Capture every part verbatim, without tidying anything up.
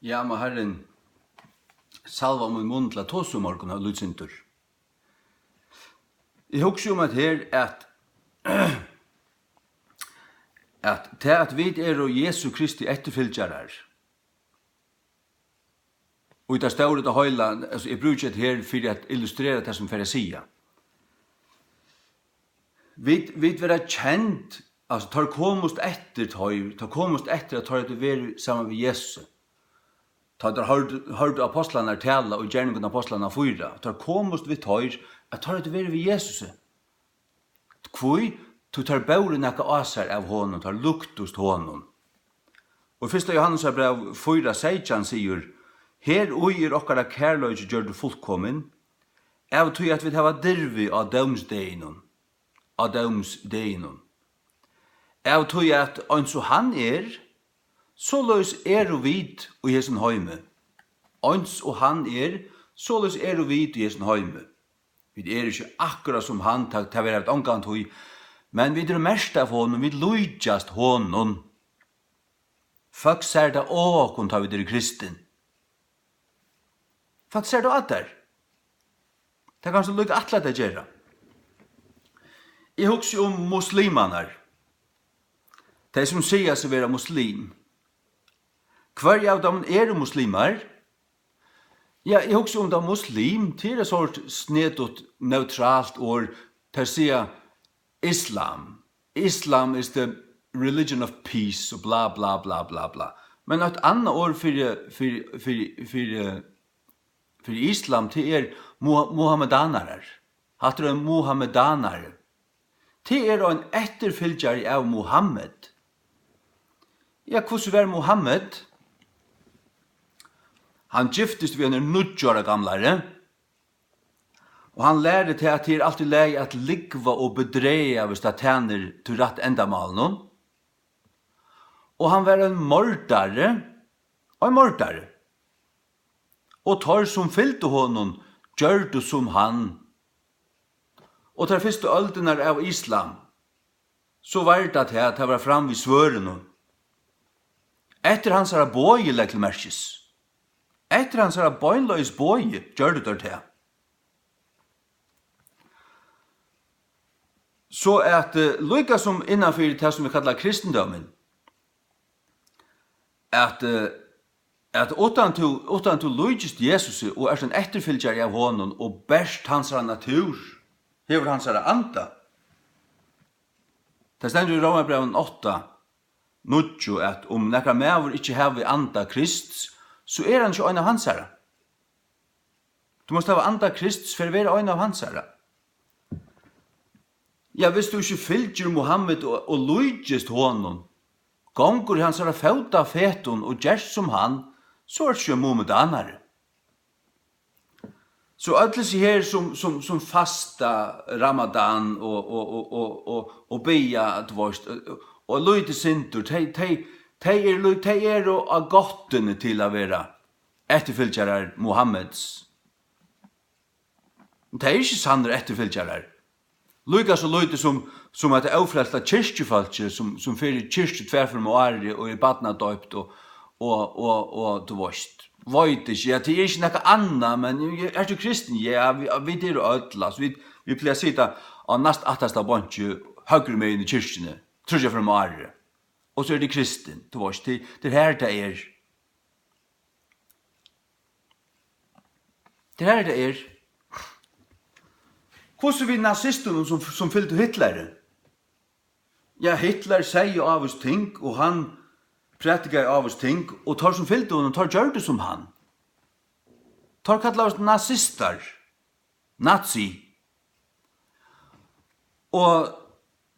Ja, má Harrin salva mín munn til at tosa í morgun, eitt lítið sindur. Eg hugsi um at her, at, at tað, at vit eru Jesu Kristi eftirfylgjarar, og í tað stóra og tað heila, altso, eg brúki hetta her fyri at illustrera tað, sum eg fari at siga. Vit, vit verða kend, altso, teir komust eftir, teir, teir komust eftir, at teir høvdu verið saman við Jesusi. Tá teir hoyrdu, hoyrdu apostlarnar tala í Gerningum Apostlanna fýra, teir komust við teir, at teir høvdu verið við Jesusi. Hví? Tí teir bóru nakað á sær av honum, teir líktust honum. Og fyrsta Jóhannesarbræv fýra seytjan sigur: "Her í er okkara kærleiki gjørdur fullkomin, av tí at vit hava dirvi á dómsdeginum, á dómsdeginum. Av tí at eins og hann er, soleiðis eru vit í hesum heimi." Eins og hann er, soleiðis eru vit í hesum heimi. Vit eru ikki akkurát sum hann, tað, tað verða vit ongantíð, men vit eru merkt av honum, vit líkjast honum. Fólk sær tað á okkum, tá vit eru kristin. Fólk sær tað á tær. Tað kanst tú líka ætla tær at gera. Eg hugsi um muslimarnar. Tey, sum siga seg vera muslim. Hvørji av teimum eru muslimar? Ja, eg hugsi um tað, muslim, tað er eitt sort snedigt, neutralt orð. Tey siga Islam. Islam is the religion of peace, og bla, bla, bla, bla, bla. Men eitt annað orð fyri, fyri, fyri, fyri, fyri islam, tað er mu-, muhammedanarar. Hatta er ein muhammedanari. Tað er ein eftirfylgjari av Muhammed. Ja, hvussu var Muhammed? Hann giftist við eini níggju ára gamlari, og hann lærdi tað, at tað er alt í lagi at lúgva og bedraga, hvis tað tænir tí rætt endamálinum. Og hann var ein mordari, ein mordari. Og teir, sum fylgdu honum, gjørdu sum hann. Og tær fyrstu øldirnar av islam, so var tað tað, tað var fram við svørðinum. Eftir hansara boði, legg til merkis. Eftir hansara beinleiðis boði gjørdu teir tað. So at, eh, líka sum innanfyri tað, sum vit kalla kristindómin, at, eh, at uttan tú, uttan tú líkist Jesusi og ert ein eftirfylgjari av honum og bert hansara natúr, hevur hansara anda. Tað stendur í Rómarbrævinum átta, níggju, at um nakar maður ikki havi anda Krists, so er hann ikki ein av hansara. Tú mást hava anda Krists fyri at vera ein av hansara. Ja, hvis tú ikki fylgir Muhammed og, og líkist honum, gongur í hansara fótafetum og gerst sum hann, so ert tú ikki ein muhammedanari. So øll hesi her, sum, sum, sum fasta Ramadan og, og, og, og, og, og biðja, tú veist, og, og lítið sindur, tey, tey, tey eru lí-, tey eru á gáttini til at vera eftirfylgjarar Muhammeds. Tað er ikki sannir eftirfylgjarar. Líka so lítið sum, sum hetta ófrelsta kirkjufólkið, sum, sum fer í kirkju tvær ferðir um árið og er barnadoypt og, og, og, og, tú veist, veit ikki, ja, tað er ikki nakað annað, men ert tú kristin? Ja, vi, vit eru øll, altso, vit, vit plaga at sita á næst aftasta bonki høgru megin í kirkjuni, tríggjar ferðir um árið. Og so er tað kristin, tú veist, tað, tað er her, tað er. Tað er her, tað er. Hvussu við nazistunum, sum, sum fylgdu Hitleri? Ja, Hitler segði ávís ting, og hann prædikaði ávís ting, og teir, sum fylgdu honum, teir gjørdu sum hann. Teir kallaðust nazistar. Nazi. Og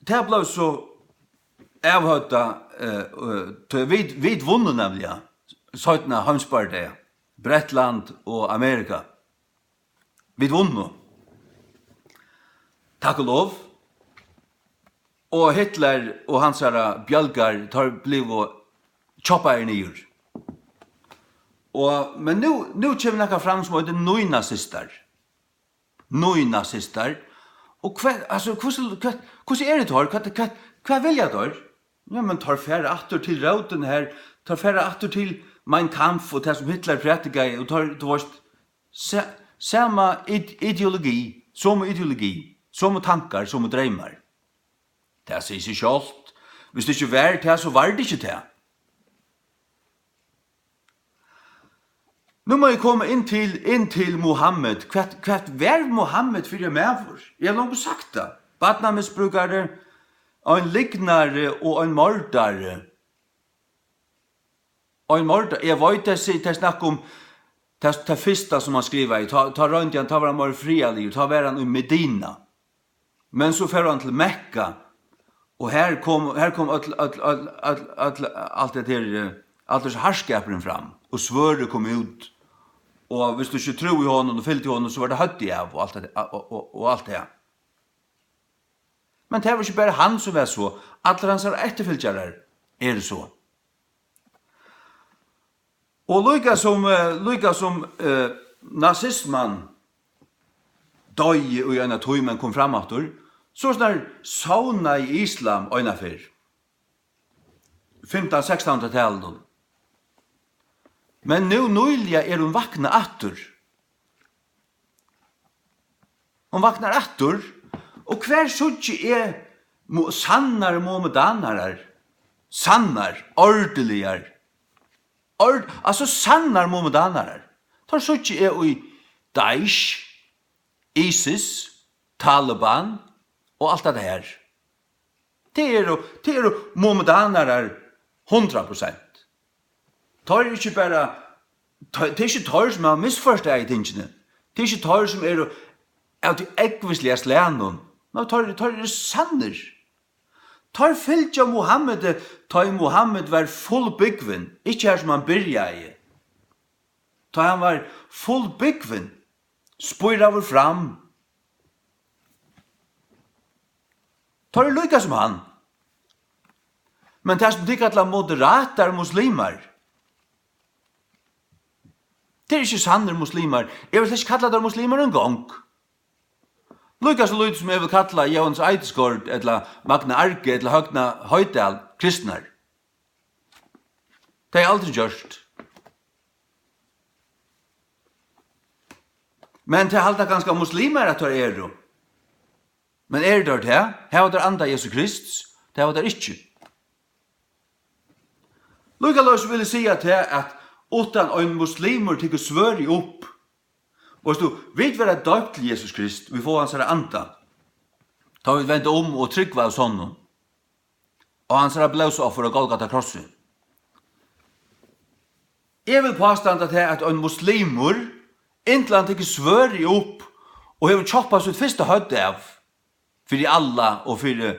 tað bleiv so avhøvdað, eh, eh, tí vit, vit vunnu nemliga seinna heimsbardaga, Bretland og Amerika. Vit vunnu. Takk og lov. Og Hitler og hansara bjølgar, teir blivu choppaðir niður. Og, men nú, nú kemur nakað fram, sum eitur nýnazistar. Nýnazistar. Og hvat, altso, hvussu, hvat, hvussu eru teir? Hvat, hvat, hvat vilja teir? Ja, men teir fara aftur til rótina har, Teir fara aftur til Mein Kampf og tað, sum Hitler prædikaði, og teir, tú veist, sa-, sama ide-, ideologi, somu ideologi, somu tankar, somu dreymar. Tað sigur seg sjálvt. Hvis tað ikki var tað, so var tað ikki tað. Nú má eg koma inn til, inn til Muhammed. Hvat, hvat var Muhammed fyri ein maður? Eg havi longu sagt tað. Barnamisbrúkari, ein lygnari og ein mordari. Ein mordari. Eg veit, tað si-, tað er snakk um tað, tað fyrsta, sum hann skrivaði. Tá, tá royndi hann, tá var hann meira friðarligur. Tá var hann í Medina. Men so fór hann til Mekka, og her kom, her kom øll, øll, øll, øll, øll, alt det her, eh, allur harðskapurin fram, og svørðið kom út, og hvis tú ikki trúði honum og fylgdi honum, so var tað høvdið av, og alt det, og, og, og alt det her. Men tað var ikki bara hann, sum var so, allir hansara eftirfylgjarar eru so. Og líka sum, eh, líka sum, eh, nazisman doyði í eina tíð, men kom fram aftur, so snar sovnaði islam eina ferð. Fimtan, sekstanhundraðtalinum. Men nú nýliga er hon vaknað aftur. Hon vaknar aftur, og hvar síggi eg mu-, sannar muhammedanarar? Sannar, ordiligar. Ord-, altso sannar muhammedanarar. Teir síggi eg í Daesh, ISIS, Taliban og alt det her. Tað eru, tað eru muhammedanarar hundrað prosent. Teir eru ikki bara, teir, tað er ikki teir, sum hava misforstått tingini. Tað er ikki teir, sum eru av tí ógvusliga slagnum. Nei, teir, teir eru sannir. Teir fylgja Muhammedi, tá ið Muhammed var fullbúgvin, ikki har, sum hann byrjaði. Tá hann var fullbúgvin, spíraður fram. Teir eru líka sum hann. Men tað, sum tit kalla moderatar muslimar, tað eru ikki sannir muslimar. Eg vil slett ikki kalla teir muslimar eingong. Líka so lítið, sum eg vil kalla Jóhannes Eidesgaard ella Magni Arge ella Høgna Hoydal kristnar. Tað hevði eg aldri gjørt. Men tað halda kanska muslimar, at teir eru. Men eru teir tað? Hava teir anda Jesu Krists? Tað hava teir ikki. Líkaleis vil eg siga tað, at uttan ein muslimur tekur svørðið upp, veitst tú, vit verða døypt til Jesus Krist, vit fáa hansara anda, tá vit venda um og trúgva av sonnum á hansara blóðsoffur á Golgata krossi. Eg vil pástanda tað, at ein muslimur, inntil hann tekur svørðið upp og hevur choppað sítt fyrsta høvd av fyri Allah og fyri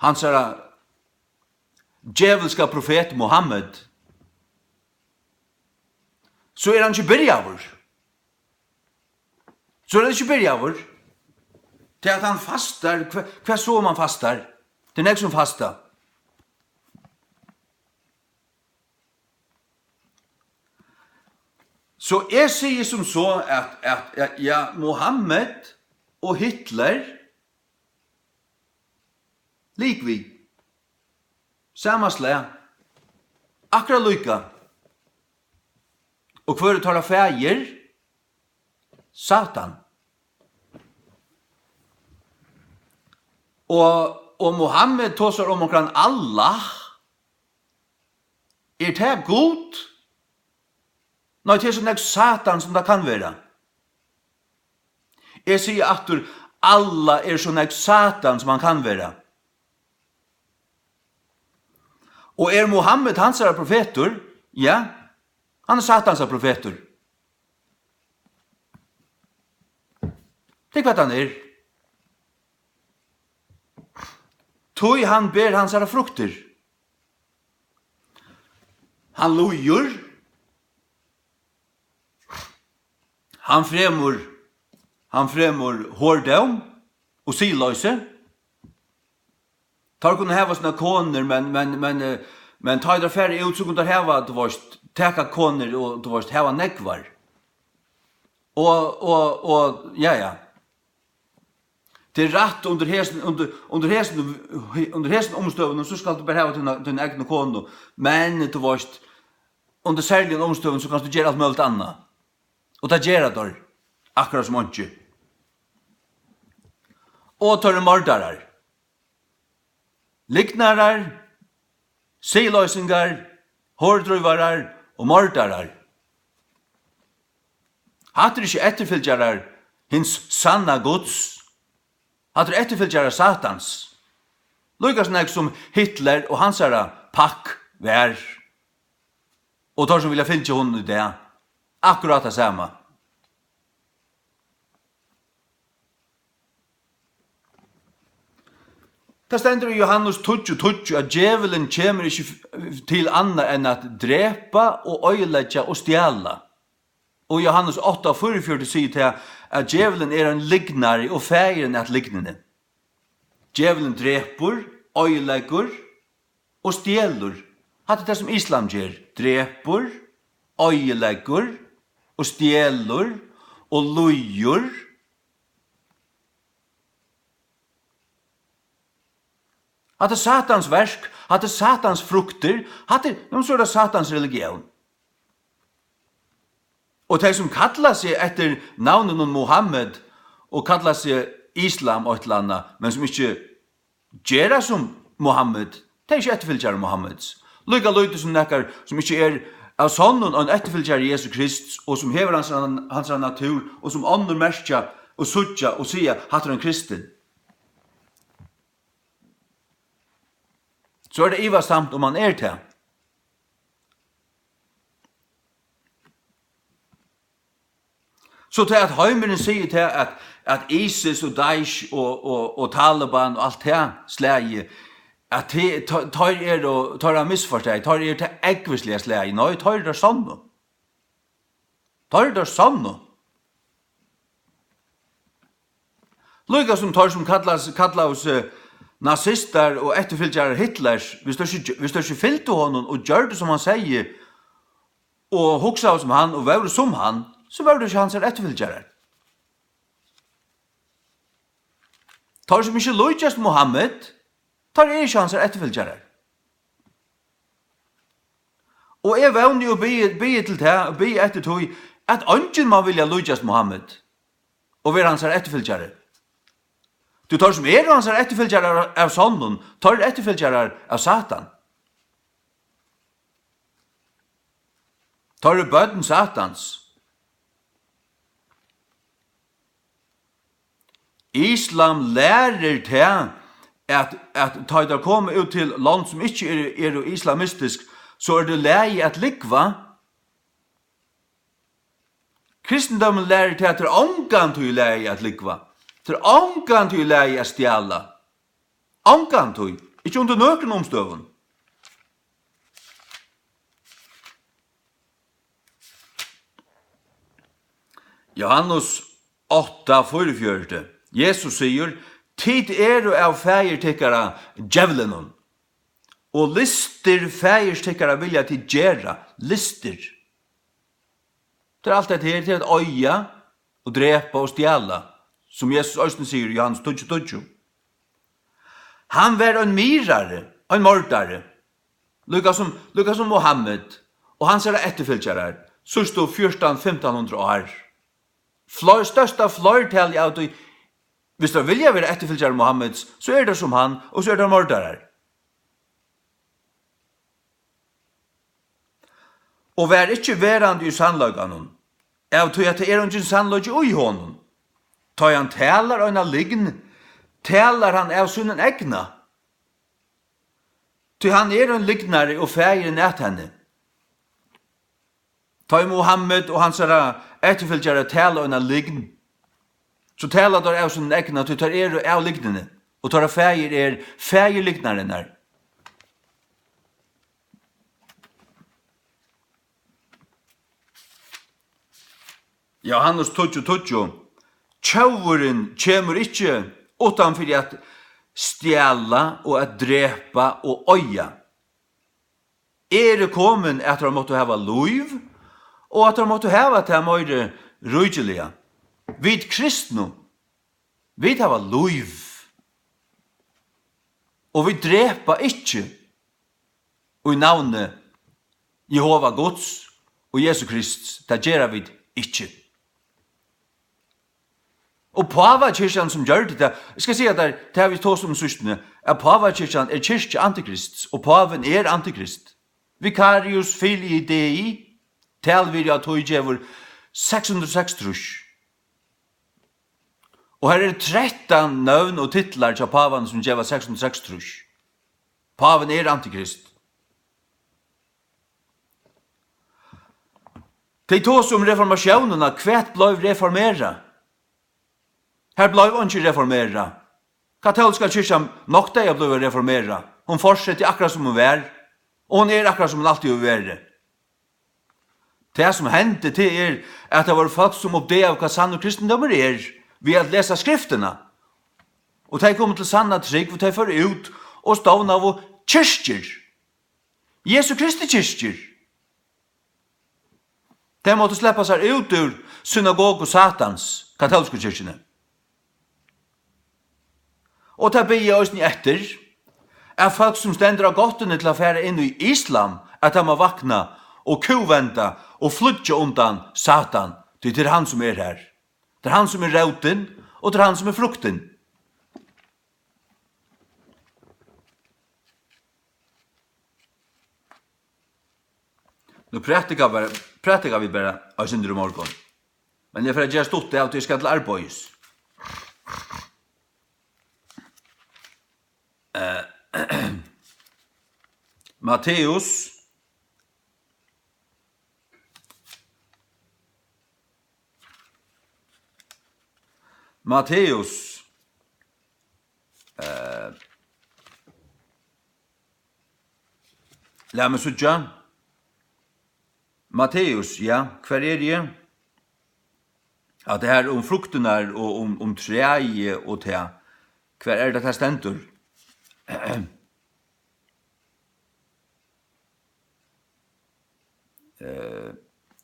hansara djevulska profet Muhammed, so er hann ikki byrjaður. So er hann ikki byrjaður. Tað, at hann fastar, hva, hvat so um hann fastar? Tað er nógv sum fasta. So eg sigi sum so, at, at, at, ja, Muhammed og Hitler, likvið, sama slag, akkurát líka. Og hvør er teirra faðir? Satan. Og, og Muhammed tosar um onkran Allah. Er tað Gud? Nei, tað er so nógv Satan, sum tað kann vera. Eg sigi aftur, Allah er so nógv Satan, sum hann kann vera. Og er Muhammed hansara profetur? Ja, hann er Satans profetur. Tað er hvat hann er. Tí hann ber hansara fruktir. Hann lýgur. Hann fremur, hann fremur hordóm og siðloysi. Teir kunnu hava sínar konur, men, men, men, eh, men tá ið teir fara út, so kunnu teir hava, tú veist, taka konur og, tú veist, hava nógvar. Og, og, og, ja, ja. Tað er rætt undir hesum, undir, undir hesum, undir hesum umstøðunum, so skalt tú bara hava tína, tína egnu konu. Men, tú veist, undir serligum umstøðum, so kanst tú gera alt møguligt annað. Og tað gera teir, akkurát sum einki. Og teir eru mordarar. Lygnarar, siðloysingar, hordrívarar og mordarar. Hatta eru ikki eftirfylgjarar hins sanna Guds. Hatta eru eftirfylgjarar Satans. Líka so nógv sum Hitler og hansara pakk var. Og teir sum vilja fylgja honum í dag. Akkurát tað sama. Tað stendur í Johannes tíggju tíggju, at djevulin kemur ikki f-, til annað enn at drepa og oyðileggja og stjala. Og Johannes átta fýraogfjøruti sigur tað, at djevulin er ein lygnari og faðirin at lygnini. Djevulin drepur, oyðileggur og stjelur. Hatta er tað, sum islam ger. Drepur, oyðileggur og stjelur og lýgur. Hatta er Satans verk, hatta er Satans fruktir, hatta er, nú so er tað Satans religión. Og tey, sum kalla seg eftir navninum Muhammed og kalla seg islam og eitt ella annað, men sum ikki gera sum Muhammed, tey eru ikki eftirfylgjarar Muhammeds. Líka lítið sum nakar, sum ikki er av sonnum ein eftirfylgjari Jesu Krists, og sum hevur hansara, hansara natúr, og sum onnur merkja og síggja og siga, hatta er ein kristin. So er tað ivasamt, um hann er tað. So tað, at heimurin sigur tað, at, at ISIS og Daesh og, og, og Taliban og alt tað slagið, at te-, te-, teir eru, teir hava misforstått, teir eru tað ógvusliga slagið. Nei, teir eru teir sannu. Teir eru teir sannu. Líka sum teir, sum kalla, kallaðu seg nazistar og eftirfylgjarar Hitlers, viss teir ikki, viss teir ikki fylgdu honum og gjørdu, sum hann segði, og hugsaðu sum hann og vóru sum hann, so vóru teir ikki hansara eftirfylgjarar. Teir, sum ikki líkjast Muhammed, teir eru ikki hansara eftirfylgjarar. Og eg vóni og biði, biði til tað, og biði eftir tí, at eingin má vilja líkjast Muhammed og vera hansara eftirfylgjari. Tí teir, sum eru hansara eftirfylgjarar av, av sonnum, teir eru eftirfylgjarar av Satan. Teir eru børn Satans. Islam lærir tað, at, at tá ið teir koma út til lond, sum ikki eru, eru islamistisk, so er tað lagið at lúgva. Kristindómurin lærir tað, at tað er ongantíð í lagi at lúgva. Tað er ongantíð í lagi at stjala. Ongantíð. Ikki undir nøkrum umstøðum. Johannes átta fýraogfjøruti. Jesus sigur: "Tit eru av faðir tykkara, djevlinum, og lystir faðirs tykkara vilja tit gera." Lystir. Tað er alt hetta her, tað er at oyða og drepa og stjala, sum Jesus eisini sigur í Johannes tíggju tíggju. Hann var ein myrðari, ein mordari, líka sum, líka sum Muhammed og hansara eftirfylgjarar, síðstu fjúrtan, fimtan hundrað ár. Fleir, størsta fleirtalið av tí, viss teir vilja vera eftirfylgjarar Muhammeds, so eru teir sum hann, og so eru teir mordarar. Og var ikki verandi í sannleikanum, av tí at tað er eingin sannleiki í honum. Tá ið hann talar eina lygn, talar hann av sínum egna, tí hann er ein lygnari og faðirin at henni. Tá ið Muhammed og hansara eftirfylgjarar tala eina lygn, so tala teir av sínum egna, tí teir eru av lygnini, og teirra faðir er faðir lygnarinnar. Johannes tíggju tíggju: "Tjóvurin kemur ikki uttan fyri at stjala og at drepa og oyða. Eg eri komin, at teir máttu hava lív, og at teir máttu hava tað meiri ríkiliga." Vit kristnu, vit hava lív, og vit drepa ikki í navni Jehova Guds og Jesu Krists. Tað gera vit ikki. Og Pávakirkjan, sum gjørdi tað, eg skal siga tær, tað har vit tosa um síðstuni, at Pávakirkjan er kirkja Antikrists, og Pávin er Antikrist. Vicarius Filii Dei, talvirði á tí gevur seks hundrað og seksogtrýss. Og har eru trettan nøvn og titlar hjá Pávanum, sum geva seks hundrað og seksogtrýss. Pávin er Antikrist. Tey tosa um reformatiónina. Hvat bleiv reformerað? Har bleiv einki reformerað. Katólska kirkjan noktaði at blíva reformerað. Hon fortsetti akkurát sum hon var, og hon er akkurát sum hon altíð hevur verið. Tað, sum hendi, tað er, at tað vóru fólk, sum uppdagaðu, hvat sannur kristindómur er, við at lesa skriftina. Og tey komu til sanna trúgv, og tey fóru út og stovnaðu kirkjur. Jesu Kristi kirkjur. Tey máttu sleppa sær út úr synagogu Satans, katólsku kirkjuni. Og tað biði eisini eftir, at fólk, sum stendur á gáttini til at fara inn í islam, at tað má vakna og kúvenda og flýggja undan Satan, tí tað er hann, sum er har. Tað er hann, sum er rótin, og tað er hann, sum er fruktin. Nú prætika bara, prætika vit bara eitt sindur í morgun. Men eg fari at gera stutt av, tí eg skal til arbeiðis. Eh, Matteus. Matteus. Eh, lat meg síggja. Matteus, ja, hvar eri eg? At tað her um fruktirnar og um, um træið og tað. Hvar er tað, tað stendur? Eh,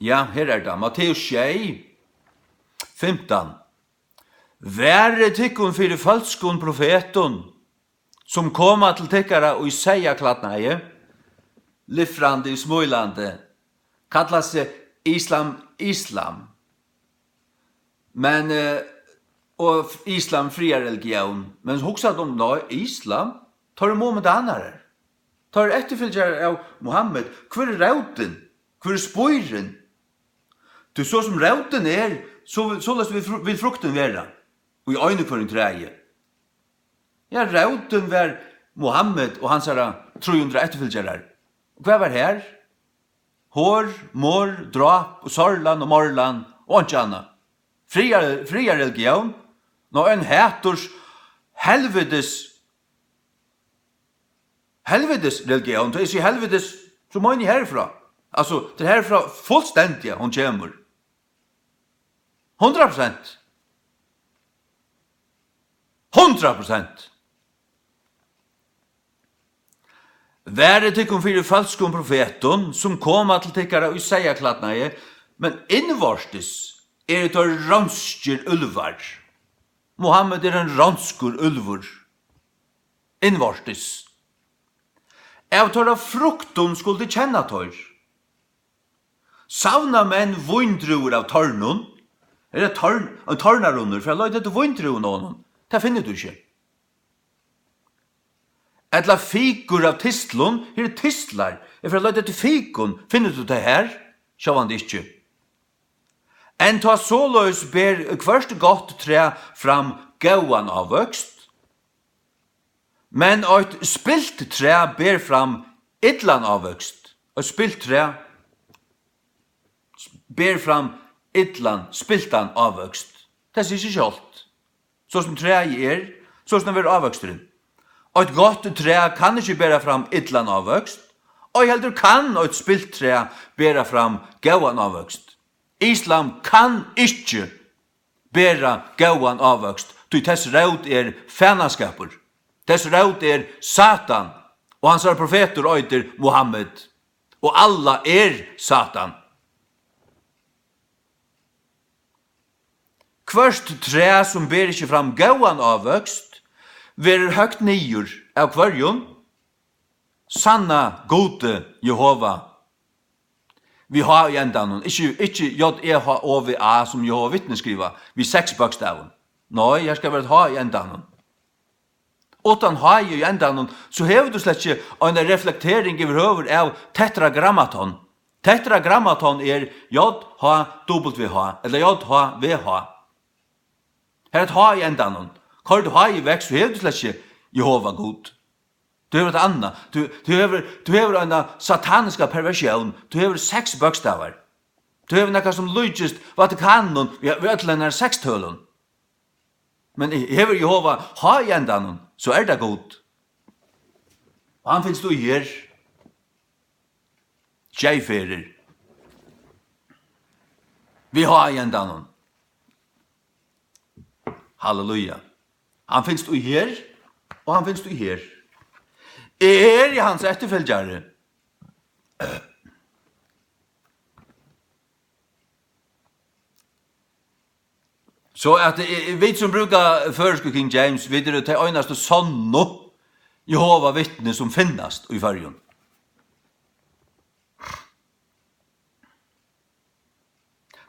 ja, her er tað. Matteus sjey, fimtan. Varið tykkum fyri følskum profetum, sum koma til tykkara í seyðaklædnaði, lifrandi, smílandi, kalla seg islam, islam. Men, eh, og f-, islam, friðarreligión. Men hugsa um, nei, islam, teir eru muhammedanarar. Teir eru eftirfylgjarar av Muhammed. Hvør er rótin? Hvør er spírin? Tí so sum rótin er, so vil, soleiðis vil fru-, vil fruktin vera í einum hvørjum træi. Ja, rótin var Muhammed og hansara trý hundrað eftirfylgjarar. Og hvat var har? Hor, morð, dráp og sorlan og morlan og einki annað. Friðar-, friðarreligión, ná ein haturs, helvitis, helvitis religión. Tá eg sigi helvitis, so meini eg herfrá. Altso, tað er herfrá fullstendiga hon kemur. Hundrað prosent. Hundrað prosent. Varið tykkum fyri falskum profetum, sum koma til tykkara í seyðaklædnaði, men innvortis eru teir rónskir úlvar. Muhammed er ein rónskur úlvur. Innvortis. Av teirra fruktum skulu tit kenna teir. Savna menn víndrúvur av tornum? Er tað torn-, ein tornarunnur? Fer at leita eftir víndrúvum á honum. Tað finnur tú ikki. Ella fikur av tistlum? Her eru tistlar. Eg fer at leita eftir fikum. Finnur tú tað har? Sjálvandi ikki. Enntá soleiðis ber hvørt gott træ fram góðan ávøkst, men eitt spilt træ ber fram illan ávøkst. Eitt spilt træ ber fram illan, spiltan ávøkst. Tað sigur seg sjálvt. So sum træið er, so sum verður ávøksturin. Eitt gott træ kann ikki bera fram illan ávøkst, ei heldur kann eitt spilt træ bera fram góðan ávøkst. Islam kann ikki bera góðan ávøkst, tí tess rót er fanaskapur. Tess rót er Satan, og hansara profetur eitur Muhammed, og Allah er Satan. Hvørt træ, sum ber ikki fram góðan ávøkst, verður høgt niður av hvørjum? Sanna Gudi, Jehova. Við H í endanum, ikki, ikki J E H O V A, sum Jehova Vitni skriva, við seks bókstavum. Nei, her skal vera eitt H í endanum. Uttan H í endanum, so hevur tú slett ikki eina reflektering yvirhøvur av tetragrammaton. Tetragrammaton er J H W H, ella J H V H. Her er eitt H í endanum. Koyr tú H í vekk, so hevur tú slett ikki Jehova Gud. Tú hevur eitt annað. Tú, tú hevur, tú hevur eina sataniska perversión. Tú hevur seks bókstavar. Tú hevur nakað sum líkist Vatikaninum, ja, við øllum hennara sekstølum. Men hevur Jehova H í endanum, so er tað Gud. Og hann finst í her. Sjey ferðir. Við H í endanum. Halleluja. Hann finst í her, og hann finst í her. Eg eri hans eftirfylgjari. So at, eh, vit sum brúka føroysku King James, vit eru tey einastu sonnu Jehova Vitni sum finnast í Føroyum.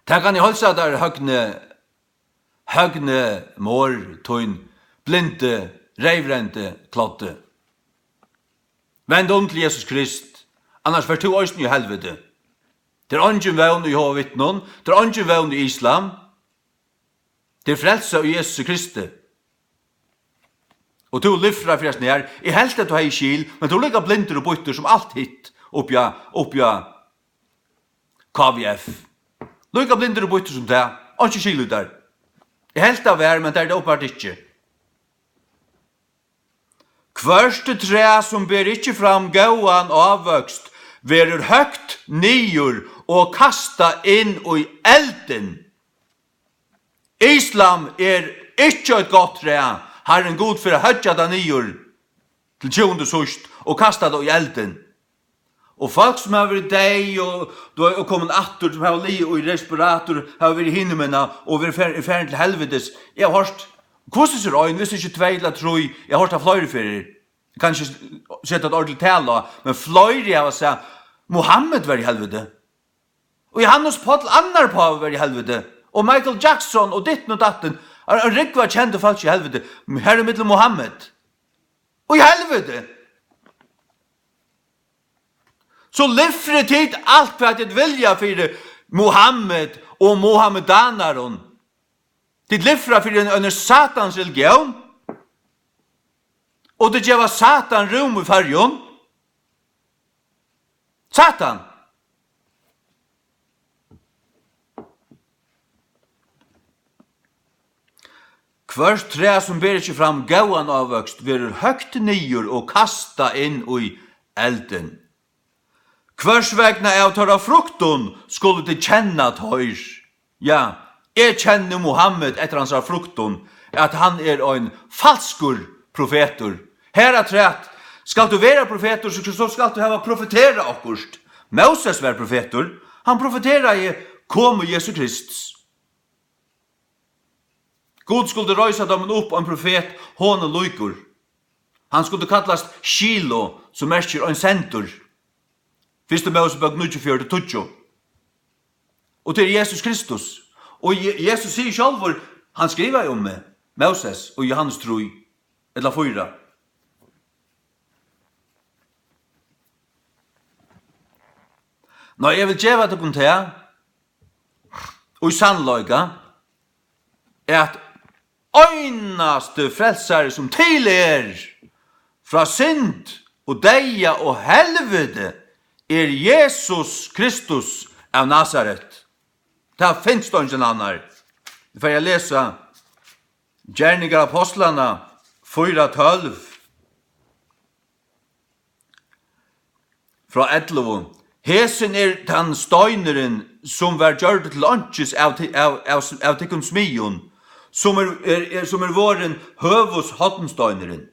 Tað kann eg heilsa tær, Høgni, Høgni, mor tín, blindi, reyvrendi, kloddi. Vend um til Jesus Krist, annars fert tú eisini í helviti. Tað er eingin vón í Jehova Vitnum, tað er eingin vón í Islam. Tað er frelsa í Jesusi Kristi. Og tú livrar fyri at snara. Eg helt at tú hevði skil, men tú ert líka blindur og býttur sum alt hitt uppi á, uppi á K V F. Líka blindur og býttur sum tað. Einki skil í tær. Eg helt tað var, men tað er tað uppenbart ikki. Hvørt træ, sum ber ikki fram góðan ávøkst, verður høgt niður og kastað inn í eldin. Islam er ikki eitt gott træ. Harrin Gud fer at høggja tað niður til tjúgundu síðst og kasta tað í eldin. Og fólk sum hava verið deyð og, og komin aftur, sum hava ligið í respirator, hava verið hinumegin og verið fer-, farin til helvitis. Eg havi hoyrt, hvussu sær ein, viss ikki tvey ella trý, eg havi hoyrt tað fleiri ferðir. Eg kann ikki seta eitt ordiligt tal á, men fleiri hava sagt, Muhammed var í helviti. Og Johannes Páll annar pávi var í helviti. Og Michael Jackson og ditten og datten. Ein, ein rúgva kendi fólk í helviti. Men her í millum Muhammed. Og í helviti. So livri tit alt hvat tit vilja fyri Muhammed og muhammedanarum. Tit livra fyri ein, ein satans religión. Og tit geva Satan rúm í Føroyum. Satan. Hvørt træ, sum ber ikki fram góðan ávøkst, verður høgt niður og kastað inn í eldin. Hvørs vegna av teirra fruktum skulu tit kenna teir. Ja, eg kenni Muhammed eftir hansara fruktum, at hann er ein falskur profetur. Harafturat, skalt tú vera profetur, so, so skalt tú hava profeterað okkurt. Móses var profetur. Hann profeteraði komu Jesu Krists. Gud skuldi reisa teimum upp ein profet, honum líkur. Hann skuldi kallast Skilo, sum merkir ein sendur. Fyrstu Mósebók níggjuogfjøruti tíggju. Og tað er Jesus Kristus. Og Je-, Jesus sigur sjálvur, hann skrivaði um meg, Móses og Johannes trý, ella fýra. Nei, eg vil geva tykkum tað, og í sannleika, at einasti frelsari, sum til er, frá synd og deyða og helviti, er Jesus Kristus av Nasaret. Tað finst eingin annar. Eg fari at lesa Gerningar Apostlanna fýra tólv. Frá ellivu. Hesin er tann steinurin, sum var gjørdur til einkis av ti-, av, av, av tykkum smiðjum, sum er, er, er, sum er vorðin høvuðshornsteinurin.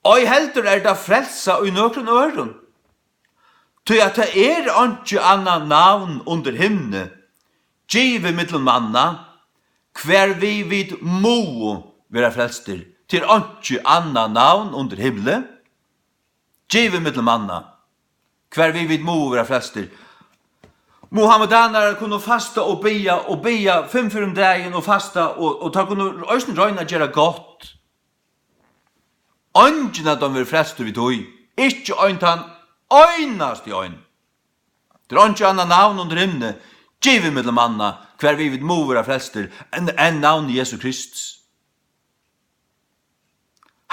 Ei heldur er tað frelsa í nøkrum øðrum, tí at tað er einki annað navn undir himni, givið millum manna, hvar við vit mugu vera frelstir. Tað er einki annað navn undir himli, givið millum manna. hvar við vit mugu vera frelstir. Muhammedanarar kunnu fasta og biðja og biðja fimm ferðir um dagin og fasta, og, og teir kunnu eisini royna at gera gott. Eingin av teimum verður frelstur við tí. Ikki ein tann einasti ein. Tað er einki annað navn undir himni givið millum manna, hvar við vit mugu vera frelstir, enn, enn navn Jesu Krists.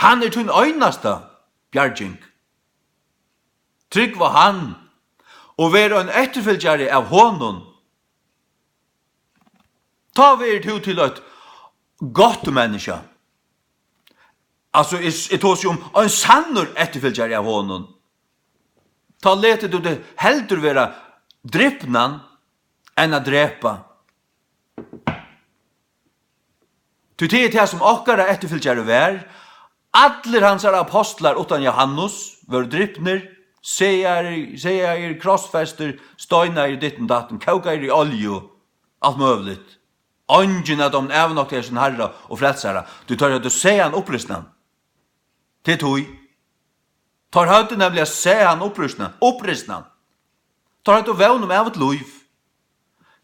Hann er tín einasta bjarging. Trúgv á hann og ver ein eftirfylgjari av honum. Tá verður tú til eitt gott menniskja. Altso, eg, eg tosi um ein sannur eftirfylgjari av honum. Tá letur tú teg heldur vera dripnan enn at drepa. Tí tað er tað, sum okkara eftirfylgjari var. Allir hansara apostlar uttan Johannes vóru dripnir, seyðaðir, seyðaðir, krossfestir, steinaðir, ditten datten, kókaðir í olju, alt møguligt. Eingin av teimum avnoktaði sín Harra og Frelsara, tí teir høvdu sæð hann upprisnan. Tað er tí. Teir høvdu nemliga sæð hann upprisnan, upprisnan. Teir høvdu vón um ævigt lív.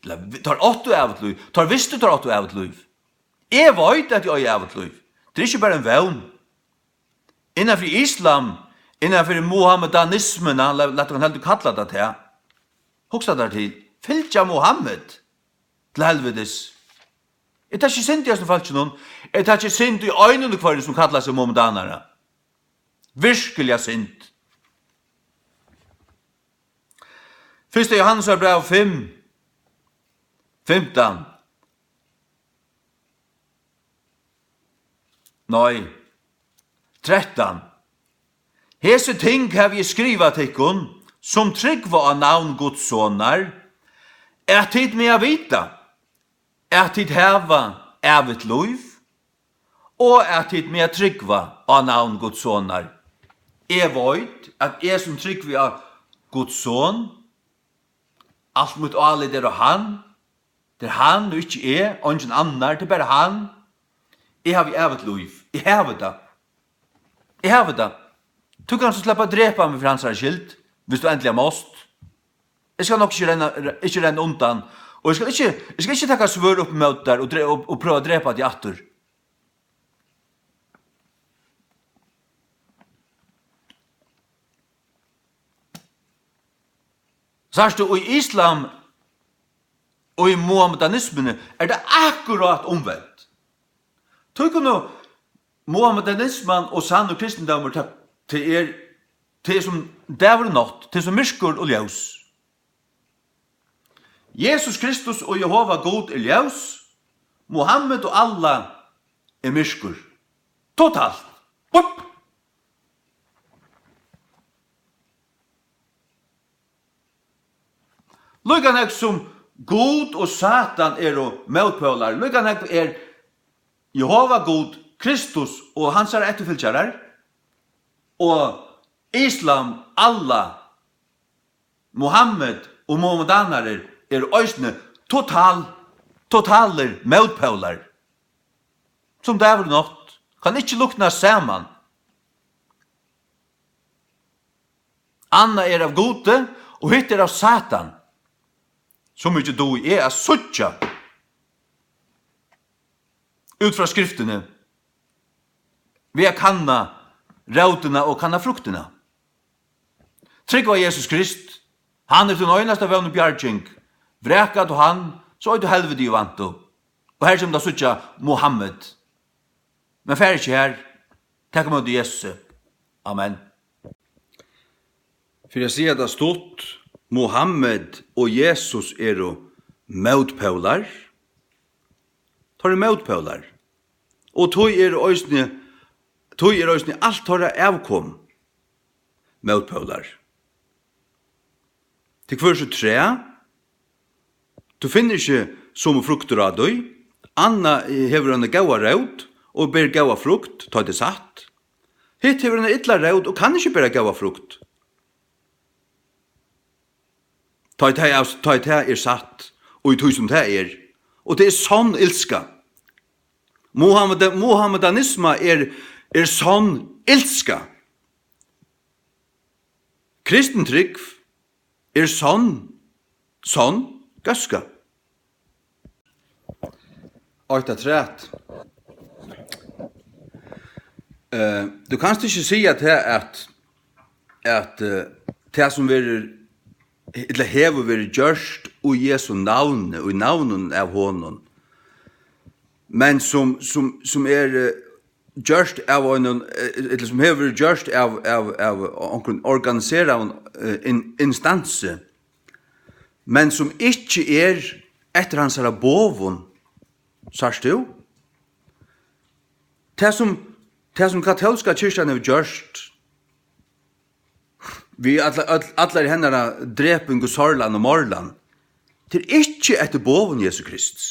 Ella, teir áttu ævigt lív. Teir vistu, teir áttu ævigt lív. Eg veit, at eg eigi ævigt lív. Tað er ikki bara ein vón. Innan fyri islam, innan fyri muhammedanismuna, la-, lat okkum heldur kalla tað tað. Hugsa tær til. Fylgja Muhammed til helvitis. Er tað ikki synd í hesum fólkinum? Er tað ikki synd í einum og hvørjum, sum kallar seg muhammedanara? Virkiliga synd. Fyrsta Jóhannesar bræv fimm, fimtan. Nei, trettan. Hesi ting havi eg skrivað tykkum, sum trúgva á navn Guds Sonar, at tit mega vita, at tit hava ævigt lív, og at tit mega trúgva á navn Guds Sonar. Eg veit, at eg, sum trúgvi á Guds Son, alt mítt álit er á hann, tað er hann og ikki eg, eingin annar, tað er bara hann. Eg havi ævigt lív. Eg havi tað. Eg havi tað. Tú kanst sleppa at drepa meg fyri hansara skyld, viss tú endiliga mást. Eg skal nokk ikki renna, ikki renna undan, og eg skal ikki, eg skal ikki taka svørð upp ímóti tær og dre-, og, og prøva at drepa teg aftur. Sært tú, í islam og í muhammedanismuni er tað akkurát umvent. Tí kunnu muhammedanisman og sannur kristindómur, tað, tað er, tað er sum dagur og nátt, tað er sum myrkur og ljós. Jesus Kristus og Jehova Gud er ljós, Muhammed og Allah er myrkur. Totalt. Bup! Líka nógv sum Gud og Satan eru mótpólar, líka nógv er Jehova Gud, Kristus og hansara eftirfylgjarar, og islam, Allah, Muhammed og muhammedanarar eru eisini total-, totalir mótpólar. Sum dagur og nátt. Kann ikki líknast saman. Annað er av Gudi, og hitt er av Satan. So mikið dugi eg at síggja út frá Skriftini, við at kanna rótina og kanna fruktina. Trúgv á Jesus Krist. Hann er tín einasta vón og bjarging. Vraka tú hann, so ert tú helviti í vantu. Og her kemur tú at síggja Muhammed. Men far ikki har. Tak ímóti Jesusi. Amen. Fyri at siga tað stutt, Muhammed og Jesus eru mótpólar. Teir eru mótpólar. Og tí eru eisini, tí er eisini alt teirra avkom mótpólar. Til hvør sítt træ, tú finnur ikki somu fruktir á tí. Annað hevur eina góða rót og ber góða frukt, tá tað er satt. Hitt hevur eina illa rót og kann ikki bera góða frukt, tá ið tað er, tá ið tað er satt, og í tí sum tað er. Og tað er sonn ilska. Muhammed-, muhammedanisma er, er sonn ilska. Kristin trúgv er sonn, sonn góðska. Eitt afturat. Eh, tú kanst ikki siga tað, at, at, eh, tað, sum verður, ella hevur verið gjørt í Jesu navni, í navninum av honum, men sum, sum, sum er, eh, gjørt av einum, eh, ella sum hevur verið gjørt av, av, av onkrum organiseraðum, eh, in-, instansi, men sum ikki er eftir hansara boðum, sært tú? Tað, sum, tað, sum katólska kirkjan hevur gjørt við alla, øll, allari hennara dreping og sárlan og morlan, tað er ikki eftir boðum Jesu Krists.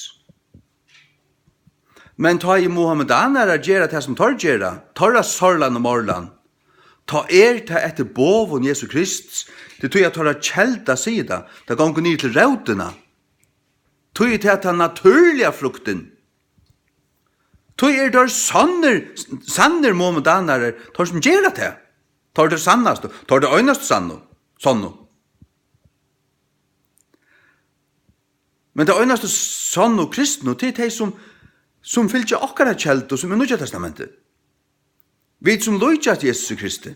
Men tá ið muhammedanarar gera tað, sum teir gera, teirra sárlan og morlan, tá er tað eftir boðum Jesu Krists, tí, tí at teirra kelda sigur tað, tað gongur niður til rótina. Tí er tað tann natúrliga fruktin. Tí eru teir sannir, sannir muhammedanarar, teir sum gera tað. Teir eru teir sannastu, teir eru teir einastu sannu, sonnu. Men teir einastu sonnu kristnu, tað eru tey, sum, sum fylgja okkara keldu, sum er Nýggja Testamentið. Vit, sum líkjast Jesusi Kristi,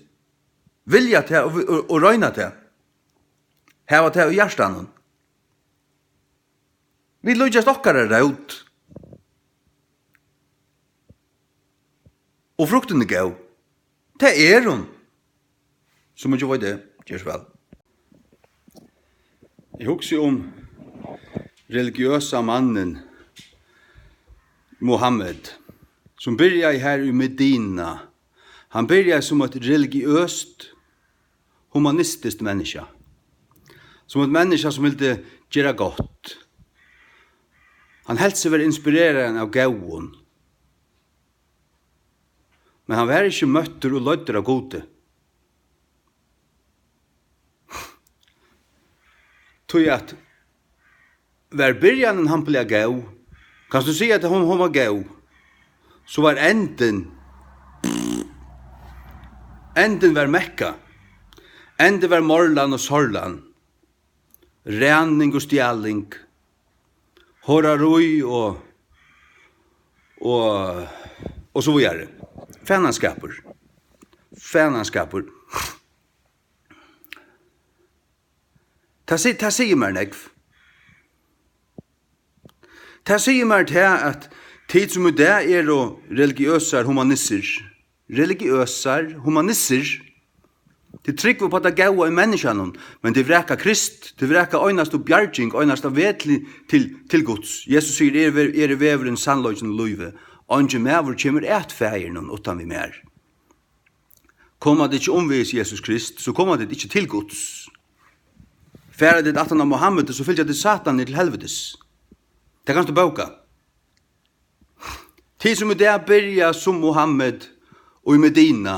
vilja tað og, og, og royna tað, hava tað í hjartanum. Vit líkjast okkara rót. Og fruktin er góð. Tað er hon. So mikið veit eg. Ger so væl. Eg hugsi um religiøsa mannin Muhammed, sum byrjaði har í Medina. Hann byrjaði sum eitt religiøst, humanistiskt menniskja. Sum eitt menniskja sum vildi gera gott. Hann helt seg vera inspireraðan av góðum. Men hann var ikki møttur og leiddur av Gudi. Tí at var byrjanin hampiliga góð, kanst tú siga, at hon, hon var góð, so var endin, endin var Mekka. Endin var morlan og sárlan, ræning og stjaling, horarí og, og, og so víðari. Fanaskapur. Fanaskapur. Tað si-, tað sigur mær nógv. Tað sigur mær tað, at tit, sum í dag eru religiøsar humanistir, religiøsar humanistir, tit trúgva upp á tað góða í menniskjanum, men tit vraka Krist, tit vraka einastu bjarging, einasta veg til, til, til Guds. Jesus sigur: "Eg eri ve-, eg eri vegurin, sannleikin og lívið. Eingin maður kemur at Faðirinum uttan við mær." Koma tit ikki umvegis Jesus Krist, so koma tit ikki til Guds. Fara tit aftan á Muhammed, so fylgja tit Satan niður til helvitis. Tað kanst tú bóka. Tit, sum í dag byrja sum Muhammed og í Medina,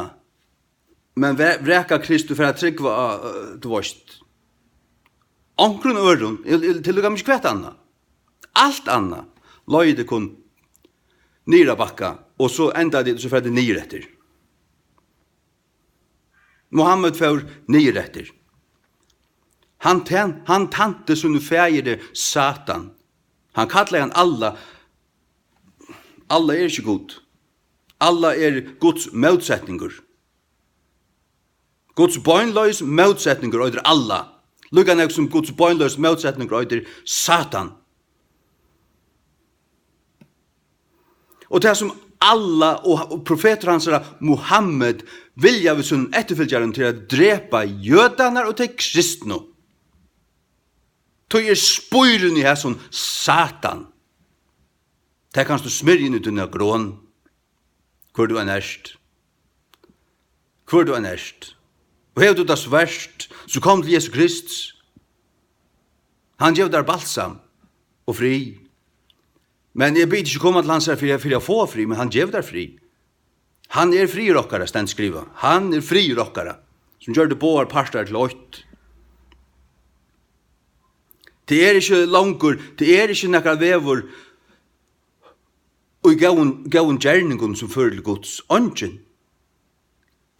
men vra-, vraka Krist og fara at trúgva á, øh, tú veist, onkrum øðrum, til, til, til, til hvat annað. Alt annað leiðir tykkum niður á bakka, og so enda tit, so fara tit niður eftir. Muhammed fór niður eftir. Hann ten-, hann tænti sínum faðiri Satan. Hann kallaði hann Allah. Allah er ikki Gud. Allah er Guds mótsetningur. Guds beinleiðis mótsetningur eitur Allah. Líka nógv sum Guds beinleiðis mótsetningur eitur Satan. Og tað, sum Allah og, og profetur hansara, Muhammed, vilja við sínum eftirfylgjarum, til at drepa jødarnar og tey kristnu. Tí er spírin í hasum Satan. Tað kanst tú smyrja inn í tína grón, hvør tú enn ert. Hvør tú enn ert. Og hevur tú tað svært, so kom til Jesus Krist. Hann gevur tær balsam og frið. Men eg biði ikki koma til hansara fyri, fyri at fáa frið, men hann gevur tær frið. Hann er friður okkara, stendur skrivað. Hann er friður okkara, sum gjørdi báðar partar til eitt. Tað er ikki longur, tað er ikki nakar vegur í góðum, góðum gerningum, sum førir til Guds. Eingin.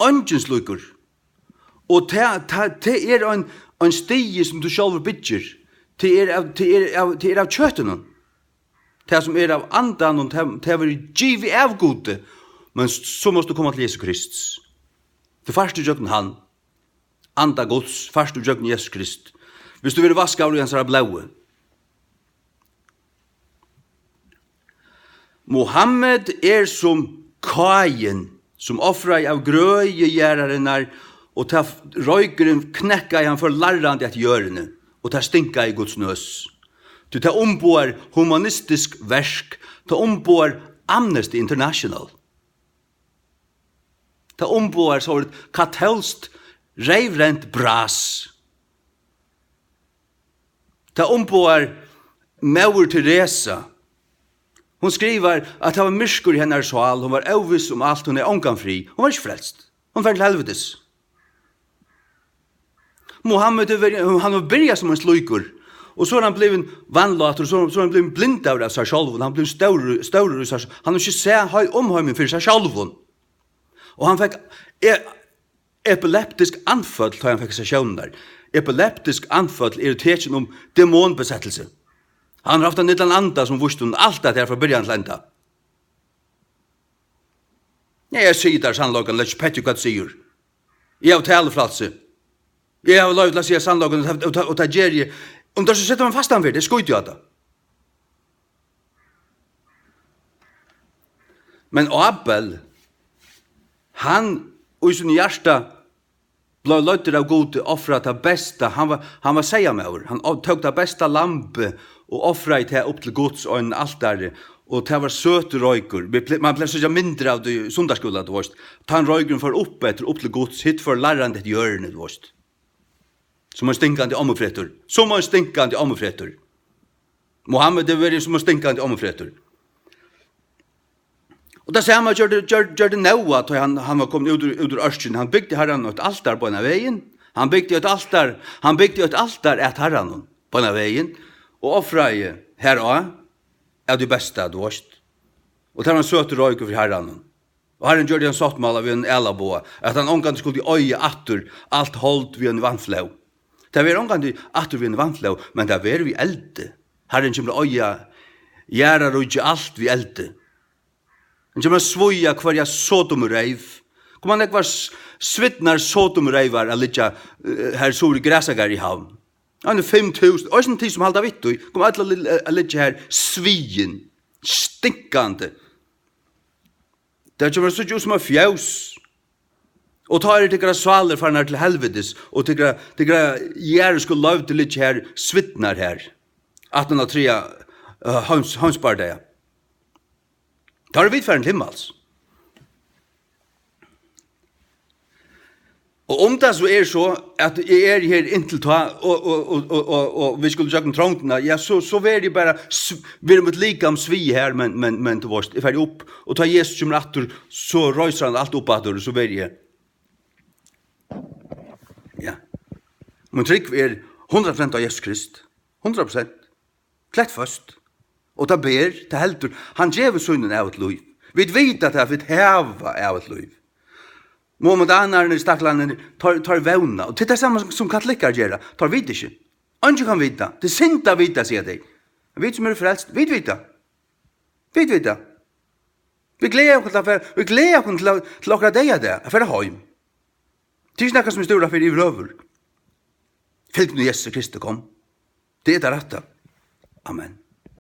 Eingin slíkur. Og tað, tað, tað er ein, Ein stigi sum tú sjálvur byggir, tað er av, tað er av, tað er av kjøtinum. Tað sum er av andanum, tað, tað verður givið av Gudi, men s-, so mást tú koma til Jesus Krist. Tú fært ígjøgnum hann. Anda Guds, fært tú ígjøgnum Jesus Krist. Viss tú verður vaskaður í hansara blóði. Muhammed er sum Káin, sum ofraði av grøði jarðarinnar, og tá roykurin knekkaði hann fór larrandi eftir jørðini, og tað stinkaði Guds nøs. Tí tað umboðar humanistisk verk, tað umboðar Amnesty International. Tað umboðar so katólskt reyvrent bras. Tað umboðar móður Teresa. Hon skrivar, at tað var myrkur í hennara sál, hon var óviss um alt, hon hevði ongan frið. Hon var ikki frelst. Hon fer til helvitis. Muhammed hevur verið, hann hevur byrjað sum ein slíkur, og so er hann blivin vanlátur, so, so er hann blivin blindaður av sær sjálvum, hann blivin stórur, stórur í sær, hann hevur ikki sæð hei-, um heimin fyri sær sjálvum. Og hann fekk e-, epileptisk anføll, tá hann fekk sær sjónirnar. Epileptisk anføll eru tekin um demonbesættilsi. Hann hevur havt ein illan anda sum vísti honum alt at tað er frá byrjan til enda. Nei, eg sigi tær sannleikan, legg ikki petti í hvat tú sigur. Eg havi talufrælsi. Eg havi loyvi til at siga sannleikan, og tað, og tað, og tað geri eg. Um tú so setur meg fastan fyri tað, skíti eg á tað. Men Abel, hann, í sínum hjarta, bleiv leiddur av Gudi, ofra tað besta. Hann var, hann var seyðamaður. Hann o-, tók tað besta lambið og ofraði tað upp til Guds á einum altari. Og tað var søtur roykur. Vit ple-, man plagdi at síggja myndir av tí í sunnudagsskúla, tú veist. Tann roykurin fór upp eftir, upp til Guds, hitt fór larrandi eftir jørðini, tú veist. Sum ein stinkandi ommufrættur. Sum ein stinkandi ommufrættur. Muhammed hevur verið sum ein stinkandi ommufrættur. Og tað sama gjørdi, gjør-, gjørdi Nóa, tá hann, hann var komin út úr, út úr ørkini. Hann bygdi Harranum eitt altar beinan vegin. Hann bygdi eitt altar, hann bygdi eitt altar at Harranum beinan vegin og ofraði har á av tí besta, tú veist. Og tað var ein søtur roykur fyri Harranum. Og Harrin gjørdi ein sáttmála við ein ælaboga, at hann ongantíð skuldi oyða aftur alt hold við ein vatnflóð. Tað verður ongantíð aftur við ein vatnflóð, men tað verður við eldi. Harrin kemur at oyða jarðaríkið alt við eldi. Hann kemur at svíða hvørja Sodomureyv. Koma nógvar s-, svidnar Sodomureyvar at liggja, eh, har suður í Grasagarði í Havn. Hann er fimm túsund, eisini tí sum halda við tí, koma øll at li-, at liggja har sviðin, stinkandi. Tað kemur at síggja út sum eitt fjós. Og tá eru tykkara sálir farnar til helvitis, og tykkara, tykkara jarðarísku leivdir liggja har, svidnar har, aftan á triðja, eh, heims-, heimsbardaga. Tá eru vit farin til himmals. Og um tað so er so, at eg eri her inntil tá, og, og, og, og, og, og vit skulu gjøgnum trongdina, ja, so, so verði eg bara s-, verður mítt likam svið her, men, men, men, tú veist, eg fari upp, og tá Jesus kemur aftur, so reisir hann alt upp aftur, og so verði eg. Ja. Mín trúgv er hundrað prosent á Jesus Krist. Hundrað prosent. Klettføst. Og tað ber, tað heldur. Hann gevur sínum ævigt lív. Vit vita tað, at vit hava ævigt lív. Muhammedanarnir, staklarnir, teir, teir vóna. Og tað er tað sama sum, sum katolikkar gera. Teir vita ikki. Eingin kann vita. Tað er synd at vita, siga tey. Vit sum eru frelst, vit vita. Vit vita. Vit gleða okkum til at fara, vit gleða okkum til at, til okkara deyðadag, at fara heim. Tað er ikki nakað sum er stúra fyri yvirhøvur. Fylg nú Jesu Kristi, kom. Tað er tað rætta. Amen.